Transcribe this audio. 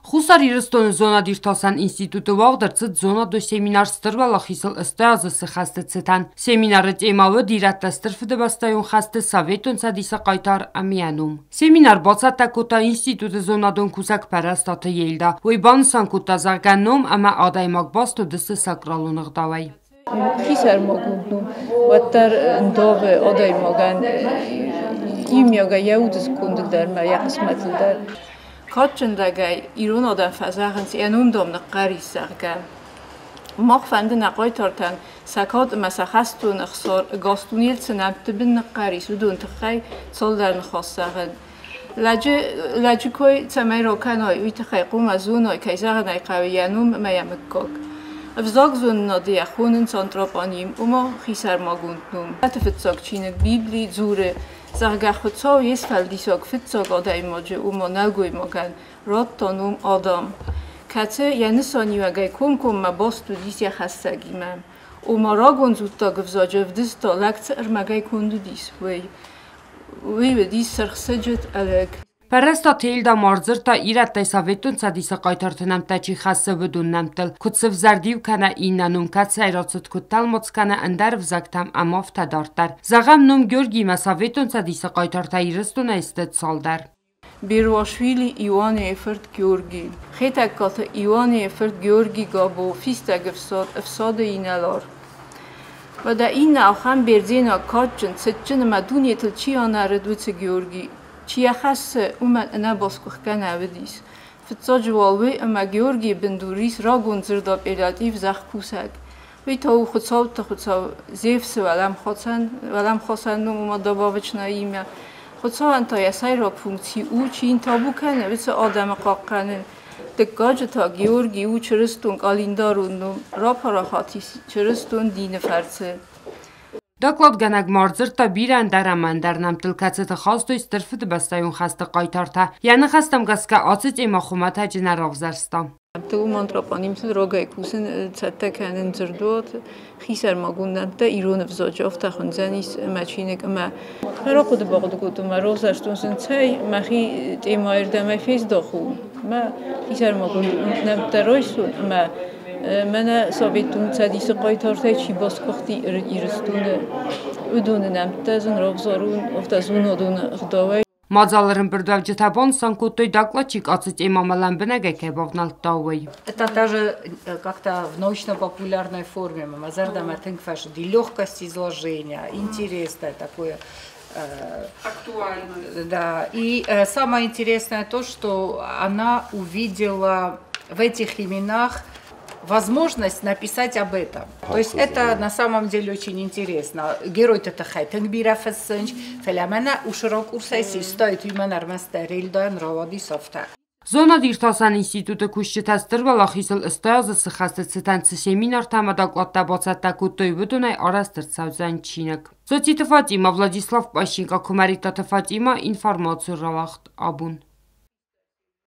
Хуссар Ирыстоны зонад-иртасӕн институты уагъд ӕрцыд зонадон семинар Стыр Уӕлахизыл 80 азы цы хӕсты цытӕн. Семинары темӕ уыд Ирӕттӕ Стыр Фыдыбӕстӕйон хӕсты Советон Цӕдисы хъайтар ӕмӕ ном. Семинар бацӕттӕ кодта институты зонадон кусӕг Пӕрӕстаты Ельда. Уый банысан кодта, зӕгъгӕ, ном ӕмӕ адӕймаг баст уыдысты сакралон ӕгъдауӕй. Хисӕрмагонд ном уӕддӕр ндавы адӕймагӕн иумиагӕй йӕ удысконды дӕр ӕмӕ йӕ хъысмӕтыл дӕр. Кадджын лӕгӕй ирон адӕм фӕзӕгъынц, йӕ ном, дам, ныхъхъӕр ис, зӕгъгӕ. Мах фӕнды нӕ хъайтартӕн сӕ кад ӕмӕ сӕ хӕстон ӕхсар ӕгас дунейыл цы нӕмтты бын ныхъхъӕр ис, уыдон тыххӕй цалдӕр ныхас зӕгъын. Лӕджы, лӕджы кой цӕмӕй ракӕной, уый тыххӕй хъуамӕ зоной, кӕй зӕгъын ӕй хъӕуы, йӕ ном ӕмӕ йӕ мыггаг. Ӕвзагзонынады йӕ хонынц антропоним, ома хисӕрмагонд ном. Фыццаг чиныг Библи дзуры, зӕгъгӕ, Хуыцау йе сфӕлдисӕг фыццаг адӕймаджы, ома нӕлгоймагӕн, радта ном Адам, кӕцы йӕ нысаниуӕгӕй комкоммӕ баст уыдис йӕ хӕссӕгимӕ. Ома рагон дзуттаг ӕвзаджы ӕвдыста, лӕг цы ӕрмӕгӕй конд уыдис, уый. Уый уыдис сырхсыджыт ӕлыг. Пӕррӕстаты Эльда ма ӕрдзырдта ирӕттӕй Советон Цӕдисы хъайтарты нӕмттӕ чи хӕссы, уыдон нӕмттыл, куыд сывзӕрд иу кӕнӕ иннӕ ном, кӕцӕй рацыд, куыд тӕлмац кӕнӕ ӕндӕр ӕвзӕгтӕм ӕмӕ афтӕ дарддӕр. Зӕгъӕм, ном Георгиимӕ Советон Цӕдисы хъайтартӕ Ирыстонӕй сты цалдӕр. Беруашвили Иоанейы фырт Георги. Хетӕгкаты Иоанейы фырт Георги Габо, фистӕг ӕфсад, ӕфсады инӕлар. Уӕдӕ иннӕ ахӕм бердзенаг кадджын, цытджын ӕмӕ дунетыл чи анӕрыд, уыцы Георги. Чи йӕ хӕссы, уымӕн ӕнӕ басгуыхгӕ нӕ уыдис. Фыццаджы уал уый, ӕмӕ Георгийы бындур ис рагон дзырд апеллятив зӕхкусӕг. Уый та у хуыцӕутты хуыцау Зевсы уӕлӕмхасӕн, уӕлӕмхасӕн ном, ома добавочное имя. Хуыцауӕн та йӕ сӕйраг функци у, чи йын табу кӕны, уыцы адӕмы хъахъхъӕнын. Дыккаджы та Георгий у чырыстон къӕлиндарон ном, рапарахат ис чырыстон дины фӕрцы. Докладгӕнӕг ма ӕрдзырдта бирӕ ӕндӕр ӕмӕ ӕндӕр нӕмттыл, кӕцыты хастой Стыр Фыдыбӕстӕйон хӕсты хъайтартӕ. Йӕ ныхӕстӕм гӕсгӕ ацы темӕ хуымӕтӕджы нӕ равзӕрста. Уым антропонимты рогӕй кусын цӕттӕ кӕнын дзырдуат, хисӕрмагонд нӕмттӕ ирон ӕвзаджы афтӕ хуындзӕнис ӕмӕ чиныг ӕмӕ рахъуыды бахъуыды кодтон мӕ равзӕрстон сын цӕй мӕхи темӕйырдӕмӕй фездӕхон мӕ хисӕрмагонд нӕмттӕ райсон ӕмӕ мӕнӕ Советон Цӕдисы хъайтартӕй чи басгуыхти Ирыстоны, уыдоны нӕмттӕ зын равзарон, афтӕ зонадон ӕгъдауӕй. Мадзалы ӕрӕмбырдуӕвджытӕ банысан кодтой, докладчик ацы темӕмӕ лӕмбынӕгӕй кӕй бавнӕлдта, уый. Это даже как-то в научно-популярной форме. Мӕ зӕрдӕмӕ тынг фӕзынди легкость изложения, интересное такое. Актуально. Да. И самое интересное то, что она увидела в этих именах возможность написать об этом. То есть это на самом деле очень интересно. Герой-то тыххӕй тынг бирӕ фыссынц, фӕлӕ мӕнӕ ушырок урсӕй систайт уымӕн ӕрмӕстдӕр Эльдайӕн рауадис афтӕ. Зонад-иртасӕн институты кусджытӕ Стыр Уӕлахизыл 80 азы цы хӕсты цытӕн цы семинартӕ ӕмӕ докладтӕ бацӕттӕ кодтой, уыдонӕй арӕзт ӕрцӕудзӕн чиныг. Социты Фатима, Владислав Пащенко, Куымӕридтаты Фатима, информацийы рауагъд абон.